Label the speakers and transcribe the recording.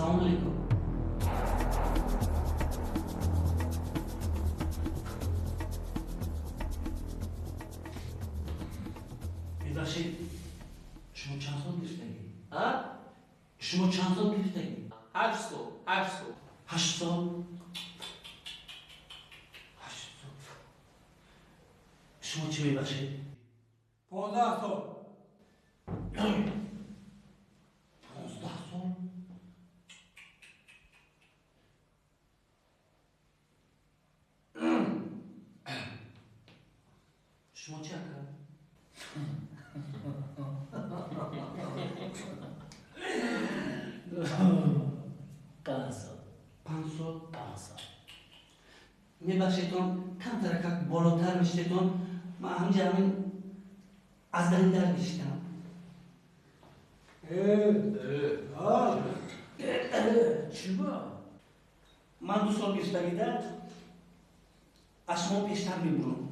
Speaker 1: Ассалому алайкум. Мебахшед, шумо чанд сол гирифтагӣ?
Speaker 2: А?
Speaker 1: Шумо чанд сол гирифтагӣ?
Speaker 2: 8 сол, 8 сол.
Speaker 1: 8 сол? 8 сол. Шумо чӣ, мебахшед?
Speaker 3: 15 сол.
Speaker 1: 15 сол. Шумо чӣ, ака?
Speaker 4: 5 сол.
Speaker 1: 5 сол.
Speaker 4: 5 сол.
Speaker 1: Мебахшедтон, камтаракак болотар мешитетон. Ман ҳамҷа ҳамин аз дарин дар мешитам.
Speaker 3: А?
Speaker 4: Чӣ ба?
Speaker 1: Ман 2 сол гирифтагида аз шумо пештар мебурам.